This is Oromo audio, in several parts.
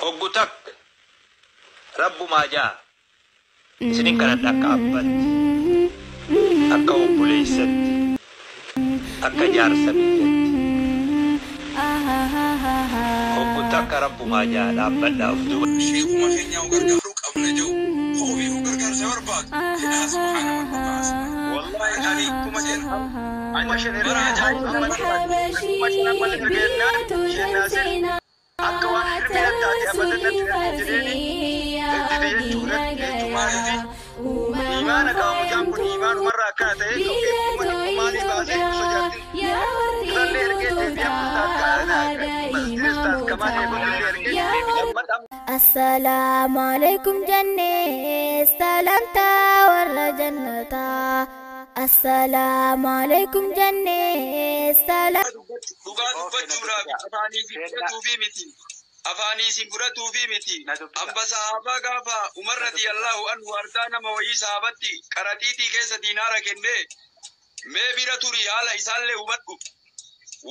Hoggu takka rabbumaa jaa isinin kadhadha akka abbatti, akka obboleessatti, akka jaarsa biyyatti. Hoggu takka rabbumaa jaa dhaabbadhaa of duuba. Sheekuma keenyaa gargaaruu qabna jiru. Ofiifuu gargaarsa barbaadu. Jedhaa subhaana wal dhugaas. Wallahi ani kuma jedhan bara ajaa'iba kuma shan amma ergennaan sheeknaasir akka waan hirmee taate abadan natti ergu jedheeni dide jechuudha jechuu maaliifi imaana qaba mucaan kun imaanumarraa akkana ta'e ofiif kuma dhibba maalii baasee ibsa jaartin durallee ergee deebi'ee masjid ustaas kamaan eeguun ergee deebi'ee. Assalaamu alaikum jennee salamtaa warra jannataa. Assalaamu alaikum jennee salam. Dhugaa dubbachuudhaaf afaanii isin fudhatuufi miti. Afaanii isin fudhatuufi miti. Amba sahaabaa gaafa Umar radiyallahu anhu ardaa nama wayii sahaabatti qaraxiitii keessa diinaara kennee mee bira turi haala isaallee hubadhu.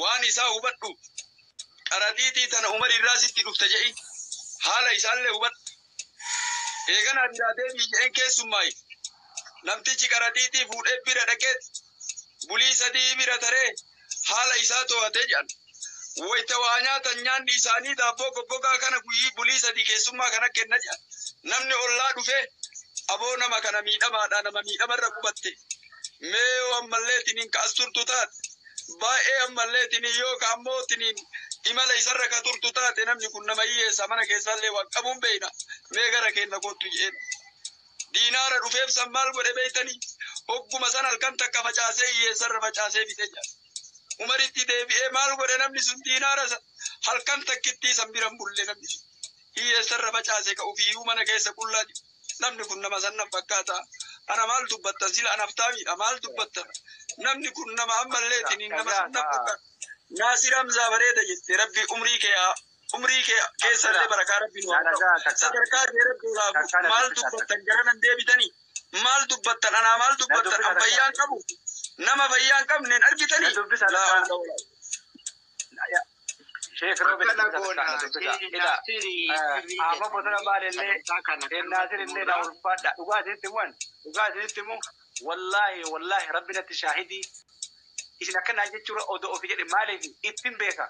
Waan isaa hubadhu. Qaraxiitii tana Umar irraa sitti dhufte je'i. Haala isaallee hubadhu. Eeganaa biraa deebii je'een keessummaayi. Namtichi qaraxiitii fuudhee bira dhaqeet bulii sadii bira taree haala isaa to'atee jedhan. Wayita waa nyaatan nyaanni isaanii daabboo goggogaa kana guyyii bulii sadii keessummaa kana kenna jedhan. Namni ollaa dhufee aboo nama kana miidhamaadha nama miidhamarra qubatte. Mee yoo ammallee tiniin ka'as turtu taate baay'ee ammallee tiniin yoo ka'ammoo tiniin imala isarra ka turtu taate namni kun nama hiyyeessa mana keessallee waan qabuun beeyna mee gara keenna kottu jedheen. Diinaara dhufeef san maal godhe beeytanii hogguma san halkan takka facaasee hiyyeessarra facaasee fite jedha. Umaritti deebi'ee maal godhe namni sun diinaara halkan takkittii san biran bulle namni sun. Hiyyeessarra facaase ka ofiiyyuu mana keessa qullaa jiru. Namni kun nama san nan fakkaata. Ana maal dubbattan sila anaftaamiidha maal dubbattan. Namni kun nama ammallee tiniin nama san nan fakkaata. Naasir Hamzaa bareeda jette rabbi umrii kee umrii kee keessallee barakaa rabbi nu haa ta'u. Sadarkaa kee rabbi ol haa buusu. Maal dubbattan gara nan deebitanii? Maal dubbattan anaa maal dubbattan an fayyaan qabu? Nama fayyaan qabne hin argitanii? Laa hawla walaa. Sheekh Roobin na dubbisa. Ila amma bosona baalellee Naasir illee na ulfaadha. Dhugaa isinitti himuun dhugaa isinitti himu wallaahi wallaahi rabbi natti shaahidii isin akkanaa jechuudha odoo ofi jedhe maaliif ittiin beeka.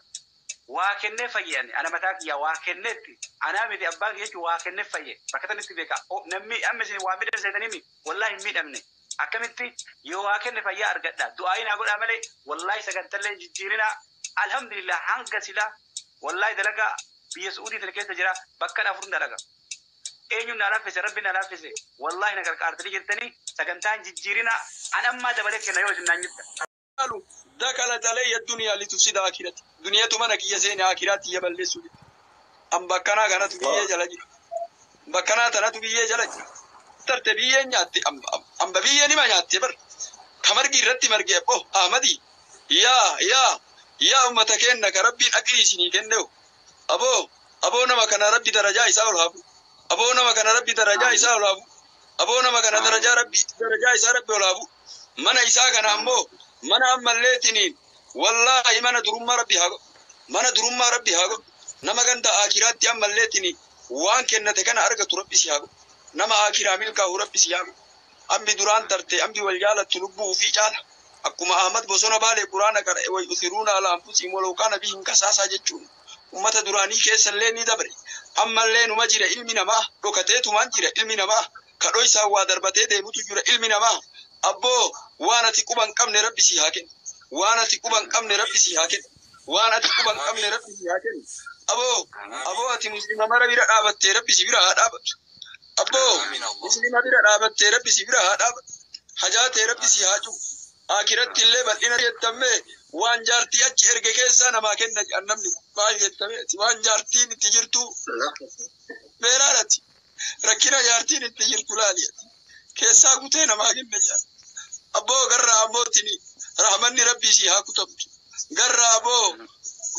Waa kennee fayye ani ana mataa kiyyaa waa kenneetti anaa miti abbaan kiyya jechuun waa kennee fayye bakka tanitti beeka. Namni amma isin waa miidhan seetanii mi wallaahi hin miidhamne. Akkamitti yoo waa kenne fayyaa argadha. Du'aayi naa godhaa malee wallaahi sagantallee jijjiirinaa. Alhamdulillah hanga silaa wallaahi dalagaa biyya Su'uudii tana keessa jira bakka afur dalaga. Eenyuun naa laaffise rabbi naa laaffise wallaahi na qarqaartanii jirtanii sagantaan jijjiirinaa an ammaa dabalee kenna yoo isin naan jettan. Dakalat alayya dunya litufsida akirati. Duniyatu mana kiyya seene akiraatti kiyya balleessuu jedhe. An bakkanaa kanatu biyyee jala jira. Bakkanaa tanatu biyyee jala jira. Tarte biyyeen nyaatte amba biyyee nima nyaatte bar. Ka margi irratti marge abbo Ahmadi. Yaa yaa yaa ummata keenna ka rabbiin aqlii isinii kennehu. Aboo aboo nama kana rabbi darajaa isaa ol haa fuudhu. Aboo nama kana rabbi darajaa isaa ol haa fuudhu. Aboo nama kana darajaa rabbi darajaa isaa rabbi ol haa fuudhu. Mana isaa kana ammoo mana ammallee tiniin wallaahi mana durummaa rabbi haa godhu. Mana durummaa rabbi haa godhu. Nama ganda akiraatti ammallee tiniin waan kennate kana argatu rabbi si haa godhu. Nama akiraa milkaa'u rabbi si haa godhu. Ambi duraan tarte ambi wal jaalattu lubbuu ofii caala. Akkuma Ahmad bosona baalee quraana qara'e way uthiruuna ala anfusihim walau kaana bihim kasaasaa jechuun ummata duraanii keessallee ni dabre. Ammallee numa jira ilmi namaa dhokateetumaan jira ilmi namaa kadhoo isaan waa darbatee deemutu jira ilmi namaa. Abboo waan ati quba hin qabne rabbi si haa kennu. Waan ati quba hin qabne rabbi si haa kennu. Waan ati quba hin qabne rabbi si haa kennu. Aboo aboo ati muslima mara bira dhaabattee rabbi si bira haa dhaabatu. Abboo muslima bira dhaabattee rabbi si bira haa dhaabatu. Hajaa tee rabbi si haa cufu. Akiratti illee bal'ina jettamme waan jaartii achi erge keessaa namaa kenna jedhan namni maal jettame waan jaartiin itti jirtu meelaalati rakkina jaartiin itti jirtu laali keessaa kutee namaa kenna jedhan. Abboo garraa abbootiin rahmanni rabbii si haa kutamtu. Garraa aboo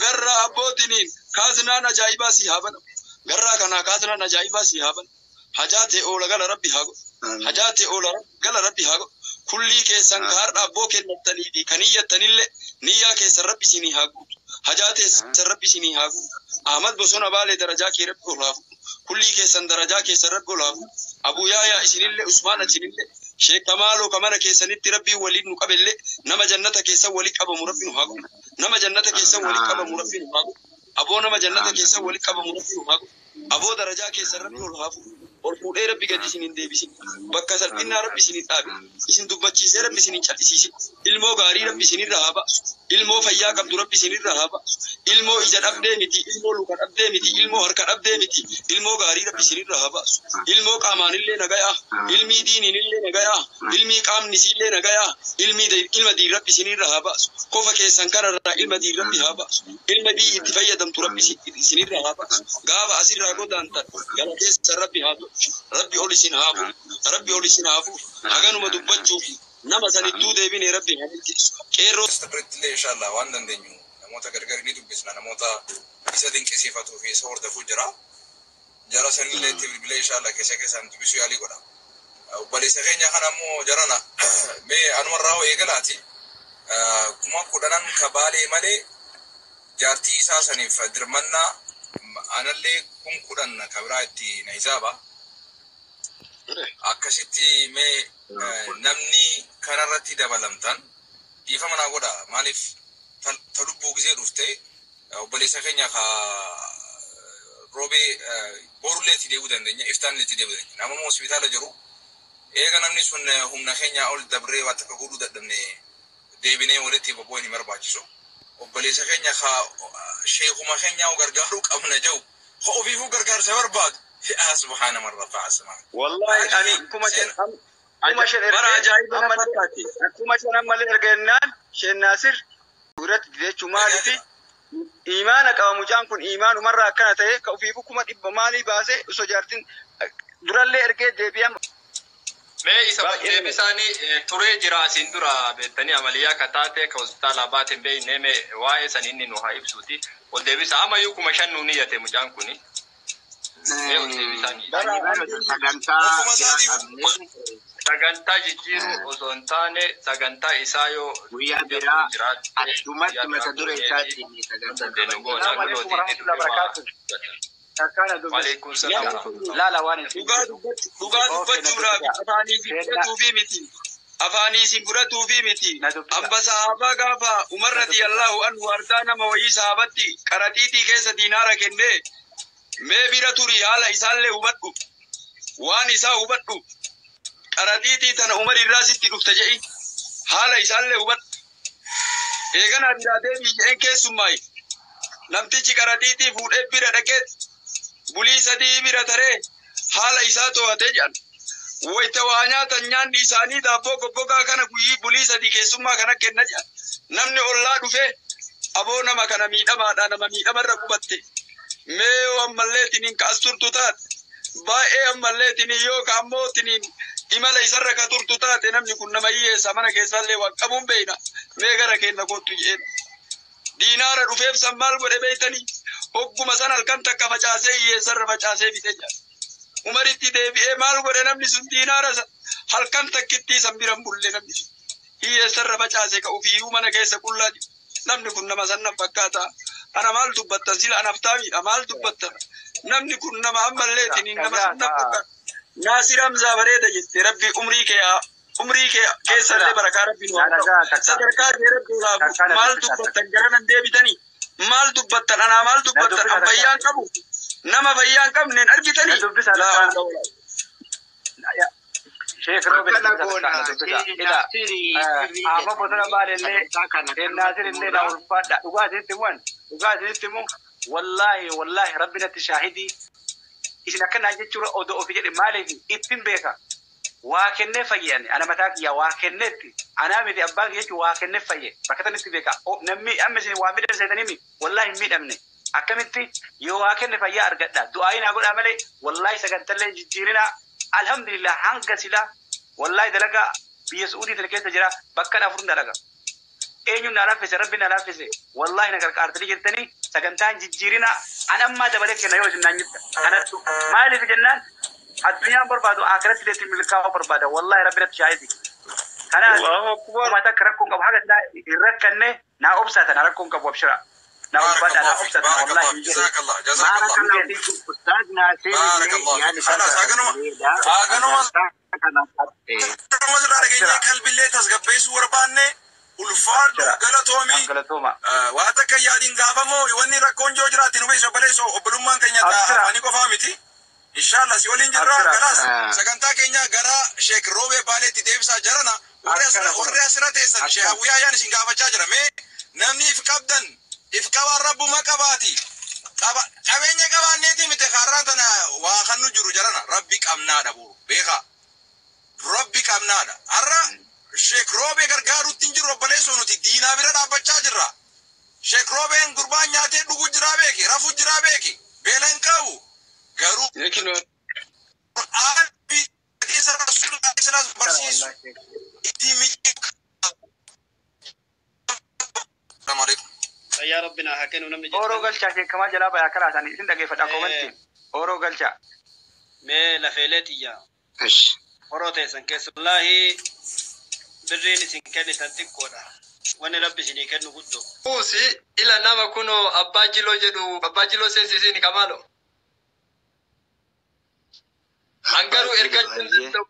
garraa abbootiin kaaznaan ajaa'ibaa si haa banamu. Garraa kanaa kaaznaan ajaa'ibaa si haa banamu. Hajaa ta'e oola gala rabbi haa godhu. Hajaa ta'e oola gala rabbi haa godhu. Kullii keessan ka har'a abboo kennattanii fi kan iyyattanillee niyyaa keessan rabbi isinii haa guutu. Hajaa teessan Rabbi isinii haa guutu. Ahmad Bosona Baalee darajaa kee Rabbi ol haa fuudhu. Kullii keessan darajaa keessan Rabbi ol haa fuudhu. Abuu Yaayaa isinillee, Usmaan isinillee, Sheek Kamaaloo ka mana keessanitti Rabbiin waliin nu qabellee, nama jannata keessan walii qabamu Rabbi nu haa godhu. Nama jannata keessan walii qabamu Rabbi nu haa godhu. Aboo nama jannata keessan walii qabamu Rabbi nu haa godhu. Aboo darajaa keessan Rabbi ol haa fuudhu. Ol fuudhee Rabbi gadi isin hin deebisin. Bakka salphinnaa Rabbi isin hin dhaabin. Isin dubbachiisee Rabbi isin hin cal'isiisin. Ilmoo gaarii Rabbi isinirra haa baasu. Ilmoo fayyaa qabdu Rabbi isinirra haa baasu. Ilmoo ija dhabdee miti, ilmoo luka dhabdee miti, ilmoo harka dhabdee miti. Ilmoo gaarii Rabbi isinirra haa baasu. Ilmoo qaamaanillee nagayaa, ilmii diiniinillee nagayaa, ilmii qaamni isiillee nagayaa, ilmii ilma diin Rabbi isinirra haa baasu. Kofa keessan kanarraa ilma diin Rabbi haa baasu. Ilma biyyi itti fayyadamtu Rabbi isinirra haa baasu. Gaafa asirraa godaantan gala keessan Rabbi haa tolchu. Rabbi ol isin haa fuudhu. Rabbi ol isin haa fuudhu. Haganuma dubbachuuf nama sanittuu deebine Rabbi haa milkeessu. Qeerroo Biratti illee inshallah waan dandeenyu namoota gargar ni dubbisna, namoota isa dinqisiifatuu fi isa hordofuu jira. Jara sanillee itti bilbilee inshallah keessa keessaan dubbisuu yaalii godha. Obboleessa keenya kana immoo jarana mee anumarraa hoo eegalaati. 10,000 ka Baalee malee jaartii isaa saniif dirmannaa anallee 10,000 ka biraa itti na hisaaba. Akkasitti mee namni kanarratti dabalamtan dhiifama naa godha. Maaliif ta lubbuu gisee dhufte obboleessa keenya ka Roobee borullee itti deebi'uu dandeenya, iftaanillee itti deebi'uu dandeenya. Nama hospitaala jiru eega namni sun humna keenyaa ol dabree waan takka godhuu dadhabne deebinee walitti bobba'uun hin barbaachisu. Obboleessa keenya ka sheekuma keenyaa gargaaruu qabna jiru ka ofiifuu gargaarsa barbaadu. Yaa subhaana man rafa'a samaa. Wallahi ani 5,000 5,000 Bara ergee ajaa'iba na ammallee fakkaate. 5,000 ammallee ergennaan Sheek Naasir irratti jechuun maaliifi imaana qaba mucaan kun, imaanumarraa akkana ta'e ka ofiifuu 100,000 maalii baasee osoo jaartiin durallee ergee deebi'am. Mee isa Baay'ee deebisaanii turee jira asiin dura beektanii amaliyaa ka taate ka hospitaalaa baate hin beekne, mee waa'ee san inni nu haa ibsuuti. Ol deebisa ammayyuu 5,000 nuu niyyate mucaan kuni. Mee ol deebisaanii. Bara Sagantaa Ofuma biraa isaatiif qabnee Sagantaa jijjiiruu osoo hin taane sagantaa isaa yoo guyyaa jabduu biraa jiraatte addumatti guyyaa mata biraa duree gooneeti isaatiin sagantaa dandeenyu qabannee goona Salaamu alaikum kunooti inni warahmatullahi dhufe waa. wabarakatuh. Takkaana dubbisa. Waalaikum salaam Namni warahmatullahi. Laala waan isin dhugaa jedhu. dubbachuu dhugaa Okay, na dubbachuudhaaf dubbisa. afaanii isin Seenna fudhatuufi miti. Afaanii isin fudhatuufi miti. na dubbisa. Amba sahaabaa gaafa Umar Na dubbisa. radiyallahu anhu ardaa nama wayii sahaabatti qaraxiitii keessa diinaara kennee, mee bira turi, haala isaallee hubadhu. Waan isaa hubadhu. Qaraxiitii tana Umar irraa sitti dhufte je'i. Haala isaallee hubadhu. Eeganaa biraa deebii je'een keessummaayi. Namtichi qaraxiitii fuudhee bira dhaqeet bulii 3 bira taree haala isaa to'atee jedhan. Wayita waa nyaatan nyaanni isaanii daabboo goggogaa kana guyyii bulii 3 keessummaa kana kenna jedhan. Namni ollaa dhufee, aboo nama kana miidhamaadha, nama miidhamarra qubatte. Mee yoo ammallee tiniin kaas turtu taate, baay'ee ammallee tiniin yoo ka ammoo tiniin imala isarra ka turtu taate, namni kun nama hiyyeessa, mana keessallee waan qabuun beeyna. Mee gara keenya kottu jedheen. Diinaara dhufeef san maal godhe beeytanii? Hogguma san halkan takka facaasee hiyyeessarra facaasee fixe jedha. Umaritti deebi'ee maal godhe namni sun diinaara san? Halkan takkittii san biran bulle namni sun. Hiyyeessarra facaase ka ofiiyyuu mana keessa qullaa jiru. Namni kun nama san nan fakkaata. Ana maal dubbattan sila anaaf taamiidha maal dubbattan? Namni kun nama ammallee tiniin nama san nan fakkaata. Naasir Hamzaa bareeda jette. Rabbi umrii kee haa umrii kee keessallee barakaa Rabbi nu haa ta'u. Sadarkaa kee Rabbi ol haa fuudhu. Maal dubbattan gara nan deebitanii? Maal dubbattan anaa maal dubbattan? An fayyaan qabu. Nama fayyaan qabneen argitanii? Laa hawla walaa. Sheek Roobe Akkana na dubbisa goona takkaana dubbisa. Sheek Ila Naasirii sirrii amma bosona jedhanii Baalellee sagantaa kana Sheek kanuma Naasir illee na xumurraa. ulfaadha. Dhugaa isinitti himuun dhugaa isinitti himu, wallaahi wallaahi Rabbi natti shaahidii, isin akkanaa jechuudha odoo ofi jedhe maaliif ittiin beeka. Waa kennee fayye ani ana mataa kiyya waa kenneetti anaa miti abbaa kiyya jechuun waa kennee fayye bakka tanitti beeka. Namni amma isin waa miidhamseetanii mi wallaahi hin miidhamne. Akkamitti yoo waa kenne fayyaa argadha? Du'aayi naa godhaa malee wallaahi sagantallee jijjiirinaa. Alhamdulillah, hanga silaa wallaahi dalagaa biyya Su'uudii tana keessa jira, bakka afur dalaga. Eenyuun naa laaffise? Rabbi naa laaffise. Wallaahi na qarqaartanii jirtanii sagantaan jijjiirinaa. An ammaa dabalee kenna yoo isin naan jettan kanattu. Maaliif jennaan addunyaan barbaadu akiratti illee milkaa'uu barbaada. Wallaahi Rabbi natti shaahidi. Kanaaf Allahu akbar. Kuma takka rakkoon qabu, haga silaa hin rakkanne naa obsaatan rakkoon qabu, abshira. Na ulfaadha na Barakallahu fik, obsatan barakallahu wallahi fik. hin jedhe. Jazakallah, jazakallah. Barakallahu fiikum Ustaaz Naasir illee Barakallahu yaani fik. Khalas, isaa haganuma bareeda. haganuma Sagantaa kana haganuma sirraa dhageenyee Abshira qalbillee tasgabbeessuu barbaanne ulfaadhu abshira. galatoomi. Naaf galatooma. Waa takka yaadiin gaafamoo wanni rakkoon joo jiraatti nu beeksisa obboleessoo obbolummaan keenya Abshira afaanii qofaa miti. Inshallah si waliin jirra abshira kalaas abshira. sagantaa keenya gara Sheek Roobee Baaleetti deebisaa jarana warri asirra Akkana kun warri asirra teessan Sheek akkana. Abuyyaa yaan isin gaafachaa jira mee namni if qabdan if qabaan rabbuma qabaati qaba qabeenya qabaanneeti miti kaarraan tana waa kan nu jiru jarana rabbi qabnaadha buru beekaa rabbi qabnaadha har'a Sheek Roobee gargaaruutti hin jirru obboleessoo nuti diinaa bira dhaabbachaa jirra. Sheek Roobeen gurbaan nyaatee dhuguu jiraa beeki rafuu jiraa beeki beela hin qabu garuu Qur'aan hadiisa rasuulaa isinas Akkana barsiisu wallahi. itti mijibu. Assalamu alaikum. Fayyaa rabbinaa haa kennu namni Ooroo jettan. galchaa sheekamaa jalaa bayaa kalaasanii isin dhageeffadha Mee koomantiin. Ooroo galchaa. mee lafeelee xiyyaa horoo teessan keessa. Wallaahi birriin isin kennitan xiqqoodha. Wanni rabbi isinii kennu guddoo. Kuusi ila nama kunoo abbaa jiloo jedhu abbaa jiloo seensisiin kamaalo. Abbaa Hangaruu jiloo ergachuun hayyee. danda'u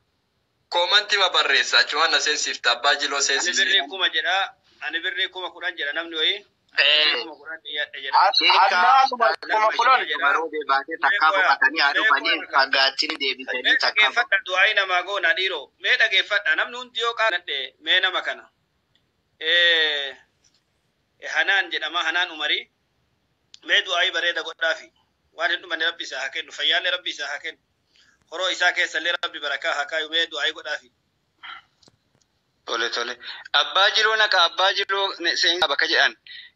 koomantii ma barreessa achumaan na seensifta abbaa jiloo Ani seensisiin. birrii 1000 jedha. Ani birrii 10,000 jedha namni wayii. Ani birrii 10,000 dhiyaadhe jedha. Sheekaa Annaanuma Ustaaz Namni 10,000. 5 jedha. Roobee baatee Mee takkaa qoya. boqotanii haa Mee dhufanii qoya ka. fagaatini deebisanii Mee takkaa dhageeffadha du'aa'ii namaa goona dhiiroo. Mee dhageeffadha namni hundi yoo qaanadhe mee nama kana. Hanaan jedhama Hanaan Umarii. Mee du'aa'ii bareeda godhaafi. Waan hin dhumanne rabbi isaa haa kennu. Fayyaallee rabbi isaa haa kennu. Horoo isaa keessallee rabbi barakaa haa kaayu. Mee du'aa'ii godhaafi. Tole tole. Abbaa jiloo naqa abbaa jiloo seensaa bakka jedhan.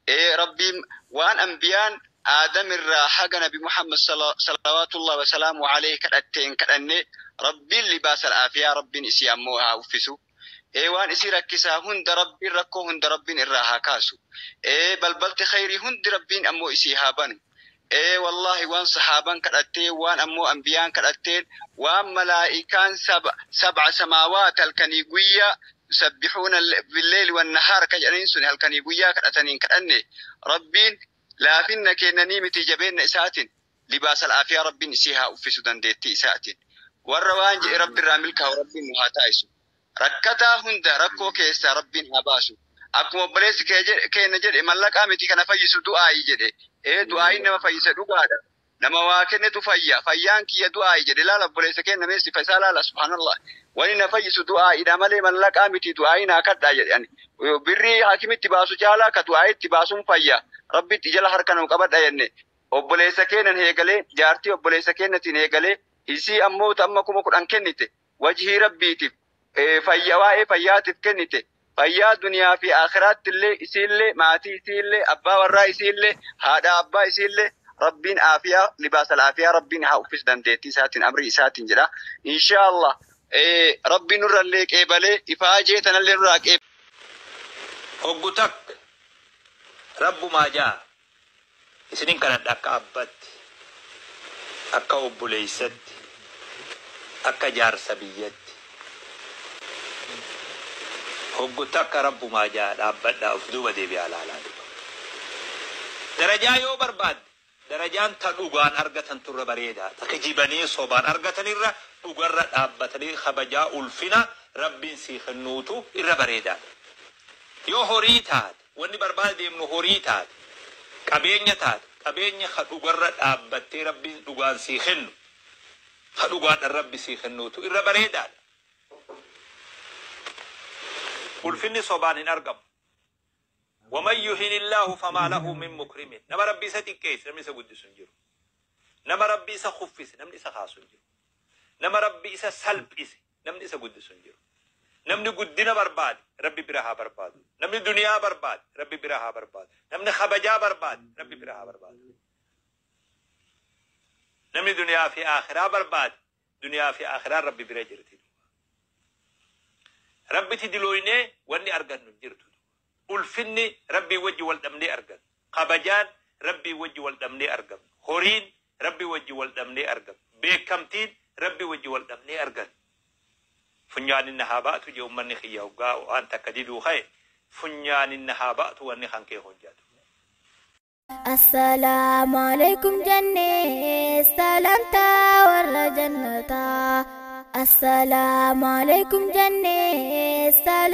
Ee rabbiin waan ambiyaan Aadam irraa haga Nabi Muhammad salawaatullahi wasalaamu alayhi kadhatteen kadhanne rabbiin libaasa alaafiyaa rabbiin isii ammoo haa uffisu. Ee waan isii rakkisaa hunda rabbiin rakkoo hunda rabbiin irraa haa kaasu. Ee balbalti khayrii hundi rabbiin ammoo isii haa banu. Ee wallahi waan sahaaban kadhattee waan ammoo ambiyaan kadhatteen waan malaa'ikaan sab'a samaawaat halkanii guyyaa yusabbixuuna billeeyli wannahaar ka jedhaniin sun halkanii guyyaa kadhataniin kadhanne rabbiin laafinna kennanii miti jabeenna isaatiin libaasa alaafiyaa rabbiin isii haa uffisu dandeettii isaatiin. Warra waan jedhe rabbi irraa milkaa'u rabbiin nu haa taa'isu. Rakkataa hunda rakkoo keessaa rabbiin haa baasu. Akkuma obboleessi keenna jedhe mallaqaa miti kana fayyisu du'aayi jedhe. Ee du'aayin nama fayyisa dhugaadha. Nama waa kennetu fayya. Fayyaan kiyya du'aayi jedhe. Laala obboleessa keenna mee sifa isaa laala subhaanallah. Wani na fayyisu du'aayidha malee mallaqaa miti du'aayi naa kadhaa jedhe ani. Birrii hakimitti baasu caalaa ka du'aayitti baasuun fayya. Rabbitti jala harka nu qabadha jenne. Obboleessa keennan eegalee jaartii obboleessa keennatiin eegalee isii ammoo amma 10,000 kennite wajhii rabbiitiif fayya waa'ee fayyaatiif kennite fayyaa duniyaa fi akhiraatti illee isiillee maatii isiillee abbaa warraa isiillee haadha abbaa isiillee rabbiin aafiyaa libaasa alaafiyaa rabbiin haa uffisu dandeettii isaatiin amrii isaatiin jedha. Inshaallah rabbiin nurrallee qeebalee ifaajee tanallee nurraa qeebalee. Hoggu takka rabbumaa jaa isinin kadhadha akka abbatti akka obboleessatti akka jaarsa biyyatti hoggu takka rabbumaa jaa dhaabbadhaa of duuba deebi'aa laalaa duuba. Darajaa yoo barbaadde darajaan ta dhugaan argatan turre bareedaa ta kijibanii sobaan argatanirra dhugarra dhaabbatanii kabajaa ulfina rabbiin sii kennuutu irra bareedaadha. Yoo horii taate wanni barbaade deemnu horii taate qabeenya taate qabeenya ka dhugarra dhaabbattee rabbiin dhugaan sii kennu ka dhugaadhaan rabbi sii kennuutu irra bareedaadha. Ulfinni sobaan hin argamu. Waman yuhinillaahu famaa lahu min mukrimin. Nama rabbi isa xiqqeesse namni isa guddisu hin jiru. Nama rabbi isa kuffise namni isa kaasu hin jiru. Nama rabbi isa salphise namni isa guddisu hin jiru. Namni guddina barbaade rabbi bira haa barbaadu. Namni duniyaa barbaade rabbi bira haa barbaadu. Namni kabajaa barbaade rabbi bira haa barbaadu. Namni duniyaa fi akhiraa barbaade duniyaa fi akhiraa rabbi bira jirti. Rabbitti dilooynee wanni argannu hin jirtu. Ulfinni rabbii wajji wal dhabnee argannu. Kabajaan rabbii wajji wal dhabnee argamnu. Horiin rabbii wajji wal dhabnee argamnu. Beekamtiin rabbii wajji wal dhabnee argannu. Funyaan inni haa ba'atu jee uummanni kiyya hoggaa waan takka diduu ka'e funyaan inni haa ba'atu wanni kan kee hojjatu. Assalaamu alaikum jennee salamtaa warra jannataa. Assalaamu alaikum jennee salamtaa.